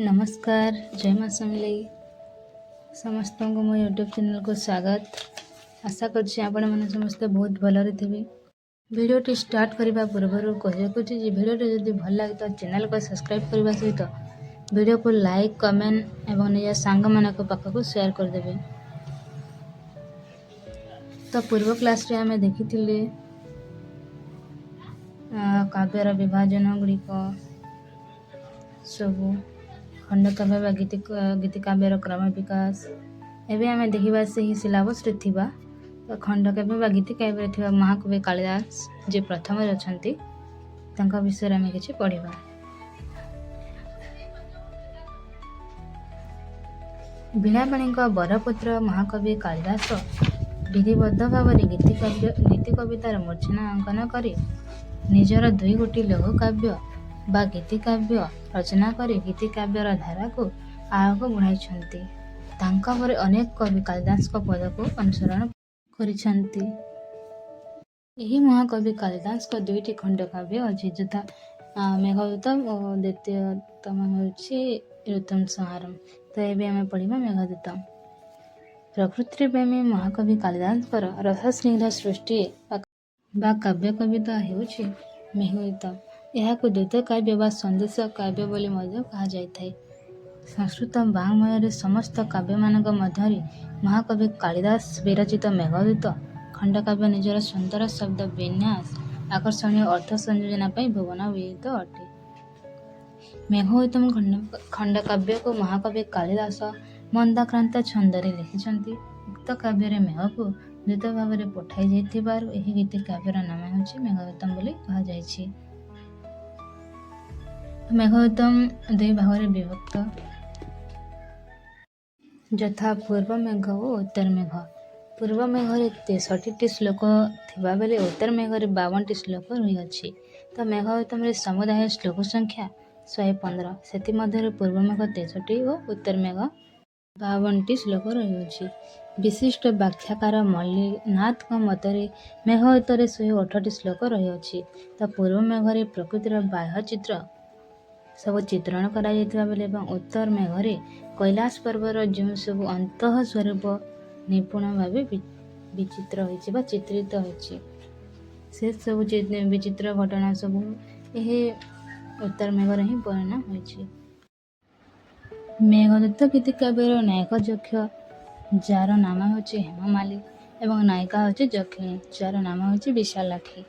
ନମସ୍କାର, ଜୟ ମା ସମଲେଇ। ସମସ୍ତଙ୍କୁ ମୋ ୟୁଟ୍ୟୁବ୍ ଚ୍ୟାନେଲ୍କୁ ସ୍ୱାଗତ। ଆଶା କରୁଛି ଆପଣମାନେ ସମସ୍ତେ ବହୁତ ଭଲରେ ଥିବେ। ଭିଡ଼ିଓଟି ଷ୍ଟାର୍ଟ କରିବା ପୂର୍ବରୁ କହିବାକୁ ଅଛି ଯେ ଭିଡ଼ିଓଟି ଯଦି ଭଲ ଲାଗେ ତ ଚ୍ୟାନେଲ୍କୁ ସବସ୍କ୍ରାଇବ୍ କରିବା ସହିତ ଭିଡ଼ିଓକୁ ଲାଇକ୍, କମେଣ୍ଟ ଏବଂ ନିଜ ସାଙ୍ଗମାନଙ୍କ ପାଖକୁ ସେୟାର କରିଦେବେ। ତ ପୂର୍ବ କ୍ଲାସ୍ରେ ଆମେ ଦେଖିଥିଲେ କାବ୍ୟର ବିଭାଜନ ଗୁଡ଼ିକ ସବୁ, ଖଣ୍ଡକାବ୍ୟ ବା ଗୀତିକାବ୍ୟର କ୍ରମ ବିକାଶ। ଏବେ ଆମେ ଦେଖିବା ସେହି ସିଲାବସ୍ରେ ଥିବା ଖଣ୍ଡକାବ୍ୟ ବା ଗୀତିକାବ୍ୟରେ ଥିବା ମହାକବି କାଳିଦାସ ଯିଏ ପ୍ରଥମରେ ଅଛନ୍ତି, ତାଙ୍କ ବିଷୟରେ ଆମେ କିଛି ପଢ଼ିବା। ବୀଣାପାଣିଙ୍କ ବରପୁତ୍ର ମହାକବି କାଳିଦାସ ବିଧିବଦ୍ଧ ଭାବରେ ଗୀତିକାବ୍ୟ, ଗୀତିକବିତାର ମୂର୍ଚ୍ଛନା ଅଙ୍କନ କରି ନିଜର ଦୁଇଗୋଟି ଲଘୁକାବ୍ୟ ବା ଗୀତିକାବ୍ୟ ରଚନା କରି ଗୀତିକାବ୍ୟର ଧାରାକୁ ଆଗକୁ ବଢ଼ାଇଛନ୍ତି। ତାଙ୍କ ପରେ ଅନେକ କବି କାଳିଦାସଙ୍କ ପଦକୁ ଅନୁସରଣ କରିଛନ୍ତି। ଏହି ମହାକବି କାଳିଦାସଙ୍କ ଦୁଇଟି ଖଣ୍ଡକାବ୍ୟ ଅଛି, ଯଥା ମେଘଦୂତମ ଓ ଦ୍ୱିତୀୟତମ ହେଉଛି ଋତୁସଂହାରମ। ତ ଏବେ ଆମେ ପଢ଼ିବା ମେଘଦୂତମ। ପ୍ରକୃତି ପ୍ରେମୀ ମହାକବି କାଳିଦାସଙ୍କର ରସସ୍ନିଗ୍ଧ ସୃଷ୍ଟି ବା କାବ୍ୟ କବିତା ହେଉଛି ମେଘଦୂତମ। ଏହାକୁ ଦୂତ କାବ୍ୟ ବା ସନ୍ଦେଶ କାବ୍ୟ ବୋଲି ମଧ୍ୟ କୁହାଯାଇଥାଏ। ସଂସ୍କୃତ ବାଙ୍ମୟରେ ସମସ୍ତ କାବ୍ୟମାନଙ୍କ ମଧ୍ୟରେ ମହାକବି କାଳିଦାସ ବିରଚିତ ମେଘଦୂତ ଖଣ୍ଡକାବ୍ୟ ନିଜର ସୁନ୍ଦର ଶବ୍ଦ ବିନ୍ୟାସ, ଆକର୍ଷଣୀୟ ଅର୍ଥ ସଂଯୋଜନା ପାଇଁ ଭୁବନ ବିଦିତ ଅଟେ। ମେଘଦୂତମ ଖଣ୍ଡକାବ୍ୟକୁ ମହାକବି କାଳିଦାସ ମନ୍ଦାକ୍ରାନ୍ତ ଛନ୍ଦରେ ଲେଖିଛନ୍ତି। ଉକ୍ତ କାବ୍ୟରେ ମେଘକୁ ଦୂତ ଭାବରେ ପଠାଯାଇଥିବାରୁ ଏହି ଗୀତିକାବ୍ୟର ନାମ ହେଉଛି ମେଘଦୂତମ ବୋଲି କୁହାଯାଇଛି। ମେଘଦୂତମ ଦୁଇ ଭାଗରେ ବିଭକ୍ତ, ଯଥା ପୂର୍ବ ମେଘ ଓ ଉତ୍ତର ମେଘ। ପୂର୍ବ ମେଘରେ 63ଟି ଶ୍ଲୋକ ଥିବାବେଳେ ଉତ୍ତର ମେଘରେ 52ଟି ଶ୍ଲୋକ ରହିଅଛି। ତ ମେଘଦୂତମରେ ସମୁଦାୟ ଶ୍ଲୋକ ସଂଖ୍ୟା 115। ସେଥିମଧ୍ୟରୁ ପୂର୍ବ ମେଘ 63 ଓ ଉତ୍ତର ମେଘ 52ଟି ଶ୍ଲୋକ ରହିଅଛି। ବିଶିଷ୍ଟ ବ୍ୟାଖ୍ୟାକାର ମଲ୍ଲିନାଥଙ୍କ ମତରେ ମେଘଦୂତରେ 108ଟି ଶ୍ଲୋକ ରହିଅଛି। ତ ପୂର୍ବ ମେଘରେ ପ୍ରକୃତିର ବାହ୍ୟ ଚିତ୍ର ସବୁ ଚିତ୍ରଣ କରାଯାଇଥିବା ବେଳେ ଏବଂ ଉତ୍ତର ମେଘରେ କୈଳାସ ପର୍ବର ଯେଉଁ ସବୁ ଅନ୍ତଃ ସ୍ୱରୂପ ନିପୁଣ ଭାବେ ବିଚିତ୍ର ହୋଇଛି ବା ଚିତ୍ରିତ ହୋଇଛି, ସେ ସବୁ ବିଚିତ୍ର ଘଟଣା ସବୁ ଏହି ଉତ୍ତର ମେଘରେ ହିଁ ବର୍ଣ୍ଣନା ହୋଇଛି। ମେଘଦୂତ ଗୀତିକାବ୍ୟର ନାୟକ ଯକ୍ଷ, ଯାହାର ନାମ ହେଉଛି ହେମମାଳୀ, ଏବଂ ନାୟିକା ହେଉଛି ଯକ୍ଷିଣୀ, ଯାହାର ନାମ ହେଉଛି ବିଶାଲାକ୍ଷୀ।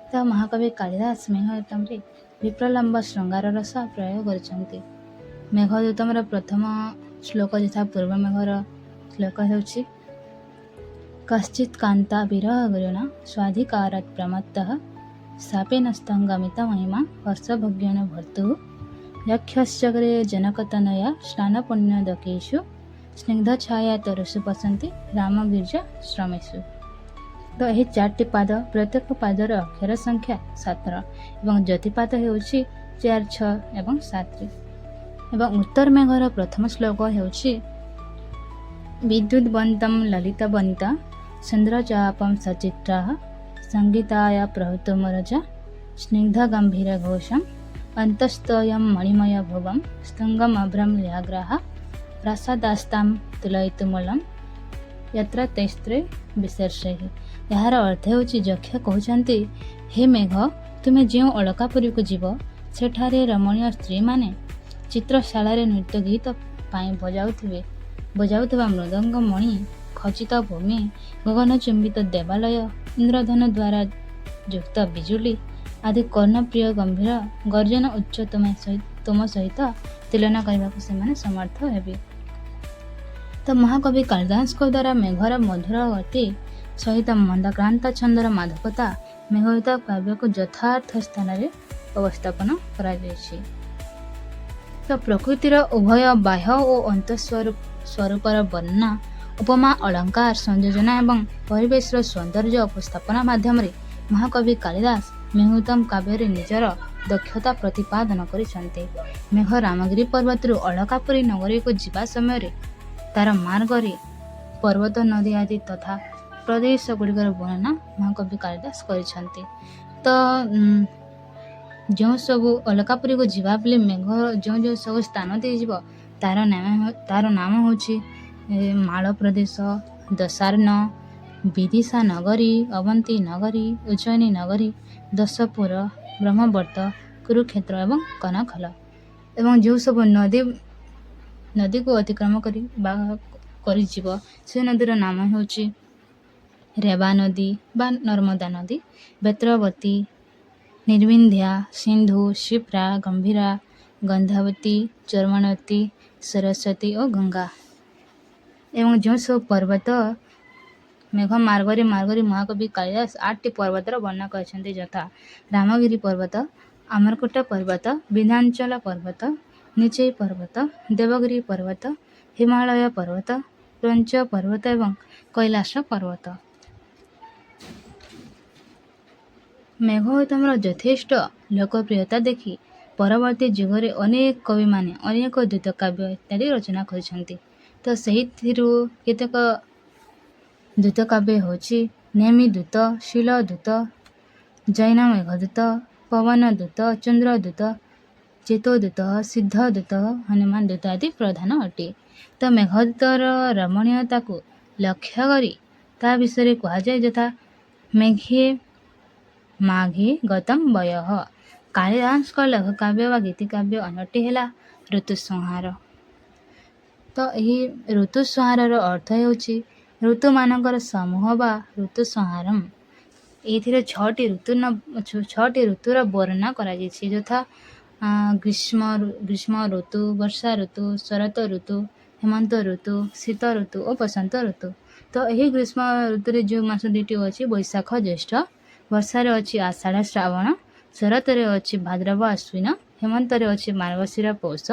ତ ମହାକବି କାଳିଦାସ ମେଘଦୂତମରେ ବିପ୍ରଲମ୍ବ ଶୃଙ୍ଗାର ରସ ପ୍ରୟୋଗ କରିଛନ୍ତି। ମେଘଦୂତମର ପ୍ରଥମ ଶ୍ଲୋକ ଯଥା ପୂର୍ବ ମେଘର ଶ୍ଲୋକ ହେଉଛି କଶ୍ଚିତ୍ କାନ୍ତା ବିରହ ଗୁରୁଣା ସ୍ୱାଧିକାରାତ୍ ପ୍ରମତ୍ତଃ ଶାପେନସ୍ତଙ୍ଗମିତ ମହିମା ହର୍ଷଭୋଗ୍ୟେଣ ଭର୍ତ୍ତୁଃ ଯକ୍ଷଶ୍ଚକ୍ରେ ଜନକତନୟା ସ୍ନାନପୁଣ୍ୟୋଦକେଷୁ ସ୍ନିଗ୍ଧଛାୟା ତରୁଷୁ ବସନ୍ତି ରାମଗିରିଜାଶ୍ରମେଷୁ। ତ ଏହି ଚାରିଟି ପାଦ, ପ୍ରତ୍ୟେକ ପାଦର ଅକ୍ଷର ସଂଖ୍ୟା 7 ଏବଂ ଯତିପାତ ହେଉଛି 4, 6 ଏବଂ 7ରେ। ଏବଂ ଉତ୍ତର ମେଘର ପ୍ରଥମ ଶ୍ଲୋକ ହେଉଛି ବିଦ୍ୟୁଦ୍ବନ୍ତಂ ଲଲିତ ବନିତା ଚନ୍ଦ୍ରଚାପಂ ସଚିତ୍ରାः ସଙ୍ଗୀତାୟ ପ୍ରହୃତମରଜା ସ୍ନିଗ୍ଧ ଗମ୍ଭୀର ଘୋଷಂ ଅନ୍ତସ୍ତୟಂ ମଣିମୟ ଭୁବಂ ସ୍ତୁଙ୍ଗମଭ୍ରಂ ଲିହାଗ୍ରାହ ପ୍ରାସାଦାସ୍ତାಂ ତୁଲୟିତୁମୂଳಂ ୟତ୍ର ତୈସ୍ତ୍ରେ ବିଶର୍ଷେଃ। ଏହାର ଅର୍ଥ ହେଉଛି, ଯକ୍ଷ କହୁଛନ୍ତି, ହେ ମେଘ, ତୁମେ ଯେଉଁ ଅଳକାପୁରୀକୁ ଯିବ, ସେଠାରେ ରମଣୀୟ ସ୍ତ୍ରୀମାନେ ଚିତ୍ରଶାଳାରେ ନୃତ୍ୟ ଗୀତ ପାଇଁ ବଜାଉଥିବା ମୃଦଙ୍ଗ, ମଣି ଖଚିତ ଭୂମି, ଗଗନଚୁମ୍ବିତ ଦେବାଳୟ, ଇନ୍ଦ୍ରଧନୁ ଦ୍ୱାରା ଯୁକ୍ତ ବିଜୁଳି ଆଦି କର୍ଣ୍ଣପ୍ରିୟ ଗମ୍ଭୀର ଗର୍ଜନ ଉଚ୍ଚ ତୁମ ସହିତ ତୁଳନା କରିବାକୁ ସେମାନେ ସମର୍ଥ ହେବେ। ତ ମହାକବି କାଳିଦାସଙ୍କ ଦ୍ୱାରା ମେଘର ମଧୁର ଗତି ସହିତ ମନ୍ଦାକ୍ରାନ୍ତ ଛନ୍ଦର ମାଦକତା ମେଘଦୂତ କାବ୍ୟକୁ ଯଥାର୍ଥ ସ୍ଥାନରେ ଉପସ୍ଥାପନ କରାଯାଇଛି। ତ ପ୍ରକୃତିର ଉଭୟ ବାହ୍ୟ ଓ ଅନ୍ତଃସ୍ୱରୂପ ସ୍ୱରୂପର ବର୍ଣ୍ଣନା, ଉପମା, ଅଳଙ୍କାର ସଂଯୋଜନା ଏବଂ ପରିବେଶର ସୌନ୍ଦର୍ଯ୍ୟ ଉପସ୍ଥାପନା ମାଧ୍ୟମରେ ମହାକବି କାଳିଦାସ ମେଘଦୂତମ କାବ୍ୟରେ ନିଜର ଦକ୍ଷତା ପ୍ରତିପାଦନ କରିଛନ୍ତି। ମେଘ ରାମଗିରି ପର୍ବତରୁ ଅଳକାପୁରୀ ନଗରୀକୁ ଯିବା ସମୟରେ ତାର ମାର୍ଗରେ ପର୍ବତ, ନଦୀ ଆଦି ତଥା ପ୍ରଦେଶ ଗୁଡ଼ିକର ବର୍ଣ୍ଣନା ମହାକବି କାଳିଦାସ କରିଛନ୍ତି। ତ ଯେଉଁ ସବୁ ଅଲକାପୁରୀକୁ ଯିବା ବେଳେ ମେଘ ଯେଉଁ ଯେଉଁ ସବୁ ସ୍ଥାନ ଦେଇଯିବ, ତାର ନାମ ହେଉଛି ମାଳ ପ୍ରଦେଶ, ଦଶାର୍ଣ୍ଣ, ବିଦିଶା ନଗରୀ, ଅବନ୍ତୀ ନଗରୀ, ଉଜ୍ଜୟିନୀ ନଗରୀ, ଦଶପୁର, ବ୍ରହ୍ମବର୍ତ୍ତ, କୁରୁକ୍ଷେତ୍ର ଏବଂ କନଖଲ। ଏବଂ ଯେଉଁ ସବୁ ନଦୀକୁ ଅତିକ୍ରମ କରି ବା କରିଯିବ, ସେ ନଦୀର ନାମ ହେଉଛି ରେବା ନଦୀ ବା ନର୍ମଦା ନଦୀ, ବେତ୍ରବତୀ, ନିର୍ବିନ୍ଧ୍ୟା, ସିନ୍ଧୁ, ଶିପ୍ରା, ଗମ୍ଭୀରା, ଗନ୍ଧବତୀ, ଚର୍ମଣତୀ, ସରସ୍ୱତୀ ଓ ଗଙ୍ଗା। ଏବଂ ଯେଉଁ ସବୁ ପର୍ବତ ମେଘ ମାର୍ଗରେ ମହାକବି କାଳିଦାସ ଆଠଟି ପର୍ବତର ବର୍ଣ୍ଣନା କରିଛନ୍ତି, ଯଥା ରାମଗିରି ପର୍ବତ, ଅମରକୂଟ ପର୍ବତ, ବିନ୍ଧ୍ୟାଞ୍ଚଳ ପର୍ବତ, ନିଚେଇ ପର୍ବତ, ଦେବଗିରି ପର୍ବତ, ହିମାଳୟ ପର୍ବତ, କ୍ରୌଞ୍ଚ ପର୍ବତ ଏବଂ କୈଳାସ ପର୍ବତ। ମେଘଦୂତମର ଯଥେଷ୍ଟ ଲୋକପ୍ରିୟତା ଦେଖି ପରବର୍ତ୍ତୀ ଯୁଗରେ ଅନେକ କବିମାନେ ଅନେକ ଦୂତକାବ୍ୟ ଇତ୍ୟାଦି ରଚନା କରିଛନ୍ତି। ତ ସେଇଥିରୁ କେତେକ ଦୂତକାବ୍ୟ ହେଉଛି ନେମି ଦୂତ, ଶୀଳ ଦୂତ, ଜୈନ ମେଘଦୂତ, ପବନ ଦୂତ, ଚନ୍ଦ୍ରଦୂତ, ଚେତୋଦୂତ, ସିଦ୍ଧ ଦୂତ, ହନୁମାନ ଦୂତ ଆଦି ପ୍ରଧାନ ଅଟେ। ତ ମେଘଦୂତର ରମଣୀୟତାକୁ ଲକ୍ଷ୍ୟ କରି ତା ବିଷୟରେ କୁହାଯାଏ, ଯଥା ମେଘେ ମାଘେ ଗତಂ ବୟଃ। କାଳିଦାସଙ୍କ ଲଘୁକାବ୍ୟ ବା ଗୀତିକାବ୍ୟ ଅନ୍ୟଟି ହେଲା ଋତୁସଂହାର। ତ ଏହି ଋତୁସଂହାରର ଅର୍ଥ ହେଉଛି ଋତୁମାନଙ୍କର ସମୂହ ବା ଋତୁସଂହାରମ୍। ଏଇଥିରେ ଛଅଟି ଋତୁର ବର୍ଣ୍ଣନା କରାଯାଇଛି, ଯଥା ଗ୍ରୀଷ୍ମ ଋତୁ, ବର୍ଷା ଋତୁ, ଶରତ ଋତୁ, ହେମନ୍ତ ଋତୁ, ଶୀତ ଋତୁ ଓ ବସନ୍ତ ଋତୁ। ତ ଏହି ଗ୍ରୀଷ୍ମ ଋତୁରେ ଯେଉଁ ମାସ ଦୁଇଟି ଅଛି, ବୈଶାଖ, ଜ୍ୟେଷ୍ଠ। ବର୍ଷାରେ ଅଛି ଆଷାଢ଼, ଶ୍ରାବଣ। ଶରତରେ ଅଛି ଭାଦ୍ରବ, ଆଶ୍ୱିନ। ହେମନ୍ତରେ ଅଛି ମାର୍ଗଶିର, ପୌଷ।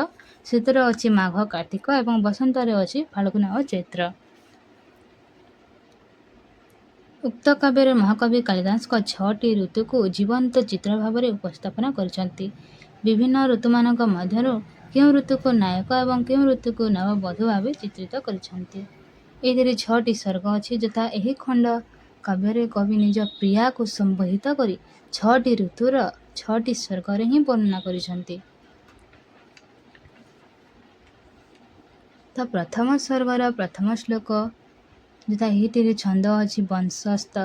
ଶୀତରେ ଅଛି ମାଘ, କାର୍ତ୍ତିକ ଏବଂ ବସନ୍ତରେ ଅଛି ଫାଲ୍ଗୁନ ଓ ଚୈତ୍ର। ଉକ୍ତ କାବ୍ୟରେ ମହାକବି କାଳିଦାସଙ୍କ ଛଅଟି ଋତୁକୁ ଜୀବନ୍ତ ଚିତ୍ର ଭାବରେ ଉପସ୍ଥାପନା କରିଛନ୍ତି। ବିଭିନ୍ନ ଋତୁମାନଙ୍କ ମଧ୍ୟରୁ କେଉଁ ଋତୁକୁ ନାୟକ ଏବଂ କେଉଁ ଋତୁକୁ ନବବଧୂ ଭାବେ ଚିତ୍ରିତ କରିଛନ୍ତି। ଏଇଥିରେ ଛଅଟି ସର୍ଗ ଅଛି, ଯଥା ଏହି ଖଣ୍ଡ କାବ୍ୟରେ କବି ନିଜ ପ୍ରିୟାକୁ ସମ୍ବୋଧିତ କରି ଛଅଟି ଋତୁର ଛଅଟି ସର୍ଗରେ ହିଁ ବର୍ଣ୍ଣନା କରିଛନ୍ତି। ତ ପ୍ରଥମ ସର୍ଗର ପ୍ରଥମ ଶ୍ଲୋକ, ଯଥା ଏହିଟିରେ ଛନ୍ଦ ଅଛି ବଂଶସ୍ଥ।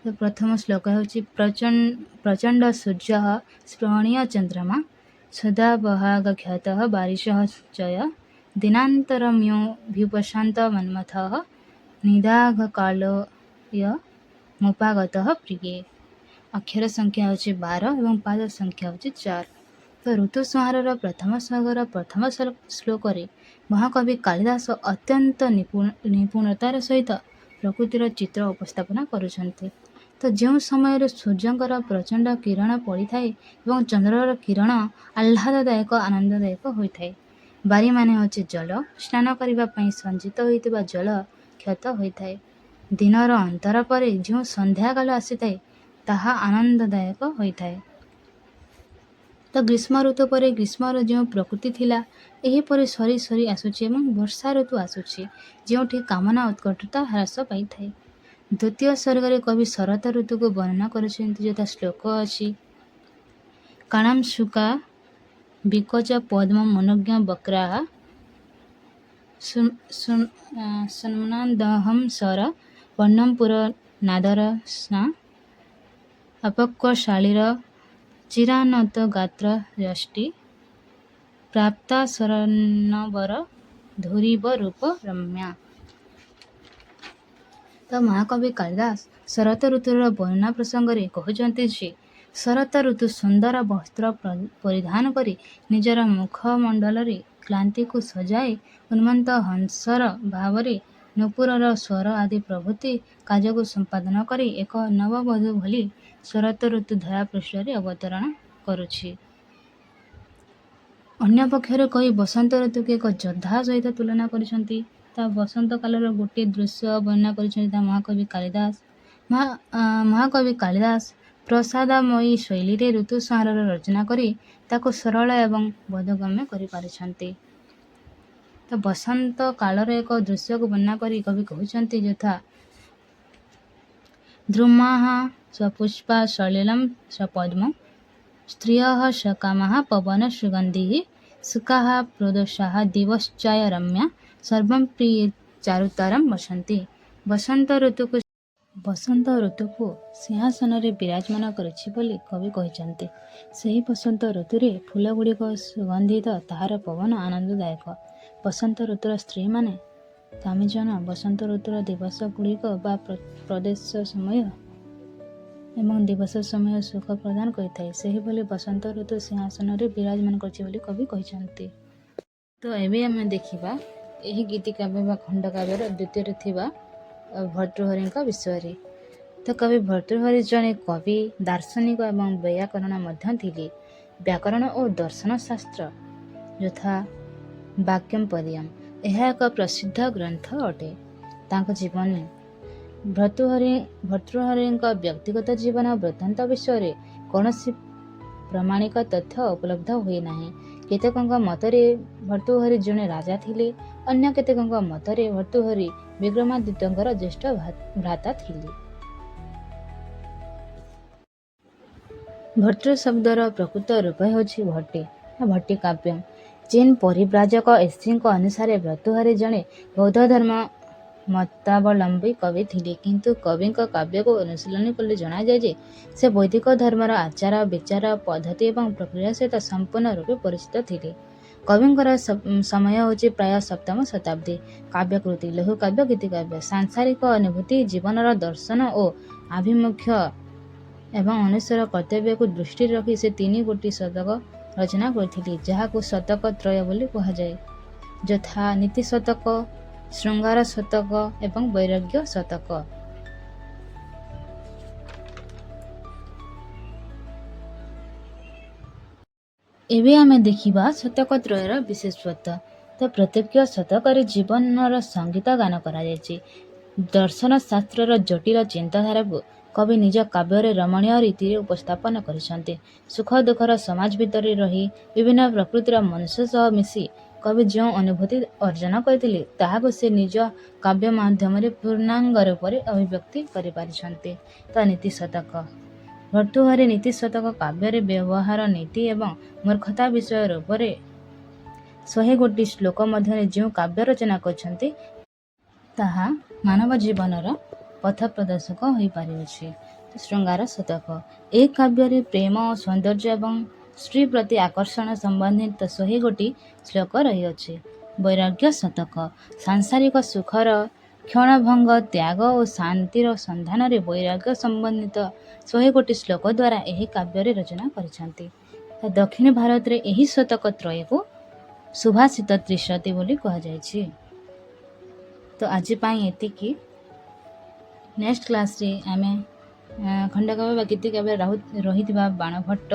ତ ପ୍ରଥମ ଶ୍ଲୋକ ହେଉଛି ପ୍ରଚଣ୍ଡ ସୂର୍ଯ୍ୟ ସ୍ପୃହଣୀୟ ଚନ୍ଦ୍ରମା ସଦାବହାଗକ୍ଷତଃ ବାରିଶଃ ଚୟ ଦିନାନ୍ତରମ୍ୟୋ ମନ୍ମଥଃ ନିଦାଘକାଲୋୟ ମୁପାଗତଃ ପ୍ରିୟେ। ଅକ୍ଷର ସଂଖ୍ୟା ହେଉଛି 12 ଏବଂ ପାଦ ସଂଖ୍ୟା ହେଉଛି 4। ତ ଋତୁସଂହାରର ପ୍ରଥମ ସର୍ଗର ପ୍ରଥମ ଶ୍ଲୋକରେ ମହାକବି କାଳିଦାସ ଅତ୍ୟନ୍ତ ନିପୁଣତାର ସହିତ ପ୍ରକୃତିର ଚିତ୍ର ଉପସ୍ଥାପନା କରୁଛନ୍ତି। ତ ଯେଉଁ ସମୟରେ ସୂର୍ଯ୍ୟଙ୍କର ପ୍ରଚଣ୍ଡ କିରଣ ପଡ଼ିଥାଏ ଏବଂ ଚନ୍ଦ୍ରର କିରଣ ଆହ୍ଲାଦଦାୟକ, ଆନନ୍ଦଦାୟକ ହୋଇଥାଏ। ବାରିମାନେ ହେଉଛି ଜଳ, ସ୍ନାନ କରିବା ପାଇଁ ସଞ୍ଚିତ ହୋଇଥିବା ଜଳ କ୍ଷତ ହୋଇଥାଏ। ଦିନର ଅନ୍ତର ପରେ ଯେଉଁ ସନ୍ଧ୍ୟାକାଳ ଆସିଥାଏ, ତାହା ଆନନ୍ଦଦାୟକ ହୋଇଥାଏ। ତ ଗ୍ରୀଷ୍ମ ଋତୁ ପରେ ଗ୍ରୀଷ୍ମର ଯେଉଁ ପ୍ରକୃତି ଥିଲା, ଏହିପରି ସରି ସରି ଆସୁଛି ଏବଂ ବର୍ଷା ଋତୁ ଆସୁଛି, ଯେଉଁଠି କାମନା ଉତ୍କଟତା ହ୍ରାସ ପାଇଥାଏ। ଦ୍ୱିତୀୟ ସର୍ଗରେ କବି ଶରତ ଋତୁକୁ ବର୍ଣ୍ଣନା କରିଛନ୍ତି, ଯଥା ଶ୍ଲୋକ ଅଛି କାଣାଂଶୁକା ବିକଚ ପଦ୍ମ ମନୋଜ୍ଞ ବକ୍ରାଃ ସୁମ୍ନାଦହଂ ସର ବର୍ଣ୍ଣପୁର ନାଦର ସ୍ନା ଅପକ୍ୱଶାଳୀର ଚିରାନତ ଗାତ୍ର ଯଷ୍ଟି ପ୍ରାପ୍ତା ଶରଣ୍ୟବର ଧୂରିବ ରୂପ ରମ୍ୟା। ତ ମହାକବି କାଳିଦାସ ଶରତ ଋତୁର ବର୍ଣ୍ଣନା ପ୍ରସଙ୍ଗରେ କହୁଛନ୍ତି ଯେ ଶରତ ଋତୁ ସୁନ୍ଦର ବସ୍ତ୍ର ପରିଧାନ କରି ନିଜର ମୁଖମଣ୍ଡଳରେ କ୍ଳାନ୍ତିକୁ ସଜାଇ ଉନ୍ମତ୍ତ ହଂସର ଭାବରେ ନୂପୁରର ସ୍ୱର ଆଦି ପ୍ରଭୃତି କାର୍ଯ୍ୟକୁ ସମ୍ପାଦନ କରି ଏକ ନବବଧୂ ଭଳି ଶରତ ଋତୁ ଧରାପୃଷ୍ଠରେ ଅବତରଣ କରୁଛି। ଅନ୍ୟ ପକ୍ଷରେ କବି ବସନ୍ତ ଋତୁକୁ ଏକ ଯୋଦ୍ଧା ସହିତ ତୁଳନା କରିଛନ୍ତି। ତା ବସନ୍ତ କାଳର ଗୋଟିଏ ଦୃଶ୍ୟ ବର୍ଣ୍ଣନା କରିଛନ୍ତି ତା ମହାକବି କାଳିଦାସ। ମହାକବି କାଳିଦାସ ପ୍ରସାଦମୟୀ ଶୈଳୀରେ ଋତୁସଂହାରର ରଚନା କରି ତାକୁ ସରଳ ଏବଂ ବୋଧଗମ୍ୟ କରିପାରିଛନ୍ତି। ତ ବସନ୍ତ କାଳର ଏକ ଦୃଶ୍ୟକୁ ବର୍ଣ୍ଣନା କରି କବି କହୁଛନ୍ତି, ଯଥା ଦ୍ରୁମାଃ ସପୁଷ୍ପା ସଲିଳଂ ସପଦ୍ମ ସ୍ତ୍ରିୟଃ ସକାମାଃ ପବନ ସୁଗନ୍ଧିଃ ଶୁକାଃ ପ୍ରଦୋଷାଃ ଦିବଶ୍ଚାୟ ରମ୍ୟା ସର୍ବଂ ପ୍ରିୟେ ଚାରୁତରଂ ବସନ୍ତି। ବସନ୍ତ ଋତୁକୁ ସିଂହାସନରେ ବିରାଜମାନ କରିଛି ବୋଲି କବି କହିଛନ୍ତି। ସେହି ବସନ୍ତ ଋତୁରେ ଫୁଲଗୁଡ଼ିକ ସୁଗନ୍ଧିତ, ତାହାର ପବନ ଆନନ୍ଦଦାୟକ। ବସନ୍ତ ଋତୁର ସ୍ତ୍ରୀମାନେ କାମୀଜନ। ବସନ୍ତ ଋତୁର ଦିବସ ଗୁଡ଼ିକ ବା ପ୍ରଦୋଷ ସମୟ ଏବଂ ଦିବସ ସମୟ ସୁଖ ପ୍ରଦାନ କରିଥାଏ। ସେହିଭଳି ବସନ୍ତ ଋତୁ ସିଂହାସନରେ ବିରାଜମାନ କରିଛି ବୋଲି କବି କହିଛନ୍ତି। ତ ଏବେ ଆମେ ଦେଖିବା ଏହି ଗୀତିକାବ୍ୟ ବା ଖଣ୍ଡକାବ୍ୟର ଦ୍ୱିତୀୟରେ ଥିବା ଭର୍ତ୍ତୃହରିଙ୍କ ବିଷୟରେ। ତ କବି ଭର୍ତ୍ତୃହରି ଜଣେ କବି, ଦାର୍ଶନିକ ଏବଂ ବୈୟାକରଣ ମଧ୍ୟ ଥିଲେ। ବ୍ୟାକରଣ ଓ ଦର୍ଶନ ଶାସ୍ତ୍ର ଯଥା ବାକ୍ୟମ ପଦିୟମ, ଏହା ଏକ ପ୍ରସିଦ୍ଧ ଗ୍ରନ୍ଥ ଅଟେ। ତାଙ୍କ ଜୀବନୀ। ଭର୍ତ୍ତୃହରିଙ୍କ ବ୍ୟକ୍ତିଗତ ଜୀବନ ବୃତ୍ତାନ୍ତ ବିଷୟରେ କୌଣସି ପ୍ରମାଣିକ ତଥ୍ୟ ଉପଲବ୍ଧ ହୁଏ ନାହିଁ। କେତେକଙ୍କ ମତରେ ଭର୍ତ୍ତୃହରି ଜଣେ ରାଜା ଥିଲେ। ଅନ୍ୟ କେତେକଙ୍କ ମତରେ ଭର୍ତ୍ତୃହରି ବିକ୍ରମାଦିତ୍ୟଙ୍କର ଜ୍ୟେଷ୍ଠ ଭ୍ରାତା ଥିଲେ। ଭର୍ତ୍ତୃ ଶବ୍ଦର ପ୍ରକୃତ ରୂପ ହେଉଛି ଭଟ୍ଟି ବା ଭଟ୍ଟି କାବ୍ୟ। ଚୀନ ପରିବ୍ରାଜକ ଏସିଙ୍କ ଅନୁସାରେ ଭର୍ତ୍ତୃହରି ଜଣେ ବୌଦ୍ଧ ଧର୍ମ ମତାବଲମ୍ବୀ କବି ଥିଲେ। କିନ୍ତୁ କବିଙ୍କ କାବ୍ୟକୁ ଅନୁଶୀଳନ କଲେ ଜଣାଯାଏ ଯେ ସେ ବୈଦିକ ଧର୍ମର ଆଚାର, ବିଚାର, ପଦ୍ଧତି ଏବଂ ପ୍ରକ୍ରିୟା ସହିତ ସମ୍ପୂର୍ଣ୍ଣ ରୂପେ ପରିଚିତ ଥିଲେ। କବିଙ୍କର ସମୟ ହେଉଛି ପ୍ରାୟ ସପ୍ତମ ଶତାବ୍ଦୀ। କାବ୍ୟକୃତି ଲଘୁକାବ୍ୟ, ଗୀତିକାବ୍ୟ। ସାଂସାରିକ ଅନୁଭୂତି, ଜୀବନର ଦର୍ଶନ ଓ ଆଭିମୁଖ୍ୟ ଏବଂ ମନୁଷ୍ୟର କର୍ତ୍ତବ୍ୟକୁ ଦୃଷ୍ଟିରେ ରଖି ସେ ତିନି ଗୋଟି ଶତକ ରଚନା କରିଥିଲେ, ଯାହାକୁ ଶତକ ତ୍ରୟ ବୋଲି କୁହାଯାଏ, ଯଥା ନୀତି ଶତକ, ଶୃଙ୍ଗାର ଶତକ ଏବଂ ବୈରାଗ୍ୟ ଶତକ। ଏବେ ଆମେ ଦେଖିବା ଶତକ ତ୍ରୟର ବିଶେଷତ୍ୱ। ତ ପ୍ରତ୍ୟେକ ଶତକରେ ଜୀବନର ସଙ୍ଗୀତ ଗାନ କରାଯାଇଛି। ଦର୍ଶନ ଶାସ୍ତ୍ରର ଜଟିଳ ଚିନ୍ତାଧାରାକୁ କବି ନିଜ କାବ୍ୟରେ ରମଣୀୟ ରୀତିରେ ଉପସ୍ଥାପନ କରିଛନ୍ତି। ସୁଖ ଦୁଃଖର ସମାଜ ଭିତରେ ରହି ବିଭିନ୍ନ ପ୍ରକୃତିର ମନୁଷ୍ୟ ସହ ମିଶି କବି ଯେଉଁ ଅନୁଭୂତି ଅର୍ଜନ କରିଥିଲେ, ତାହାକୁ ସେ ନିଜ କାବ୍ୟ ମାଧ୍ୟମରେ ପୂର୍ଣ୍ଣାଙ୍ଗ ରୂପରେ ଅଭିବ୍ୟକ୍ତି କରିପାରିଛନ୍ତି। ତ ନୀତି ଶତକ। ଭର୍ତ୍ତୃହରି ନୀତି ଶତକ କାବ୍ୟରେ ବ୍ୟବହାର ନୀତି ଏବଂ ମୂର୍ଖତା ବିଷୟ ରୂପରେ 100 ଗୋଟି ଶ୍ଲୋକ ମଧ୍ୟରେ ଯେଉଁ କାବ୍ୟ ରଚନା କରିଛନ୍ତି, ତାହା ମାନବ ଜୀବନର ପଥ ପ୍ରଦର୍ଶକ ହୋଇପାରିଅଛି। ଶୃଙ୍ଗାର ଶତକ। ଏହି କାବ୍ୟରେ ପ୍ରେମ ଓ ସୌନ୍ଦର୍ଯ୍ୟ ଏବଂ ସ୍ତ୍ରୀ ପ୍ରତି ଆକର୍ଷଣ ସମ୍ବନ୍ଧିତ 100 ଗୋଟି ଶ୍ଲୋକ ରହିଅଛି। ବୈରାଗ୍ୟ ଶତକ। ସାଂସାରିକ ସୁଖର କ୍ଷଣଭଙ୍ଗ ତ୍ୟାଗ ଓ ଶାନ୍ତିର ସନ୍ଧାନରେ ବୈରାଗ୍ୟ ସମ୍ବନ୍ଧିତ 100 ଗୋଟି ଶ୍ଲୋକ ଦ୍ୱାରା ଏହି କାବ୍ୟରେ ରଚନା କରିଛନ୍ତି। ଦକ୍ଷିଣ ଭାରତରେ ଏହି ଶତକ ତ୍ରୟକୁ ସୁଭାଷିତ ତ୍ରିଶତୀ ବୋଲି କୁହାଯାଇଛି। ତ ଆଜି ପାଇଁ ଏତିକି। ନେକ୍ସଟ କ୍ଲାସରେ ଆମେ ଖଣ୍ଡକାବ୍ୟ ବା ଗୀତିକାବ୍ୟରେ ରହିଥିବା ବାଣଭଟ୍ଟ,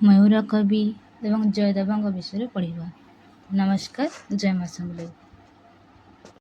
ମୟୂର କବି ଏବଂ ଜୟଦେବଙ୍କ ବିଷୟରେ ପଢ଼ିବା। ନମସ୍କାର, ଜୟ ମା ସମଲେଇ।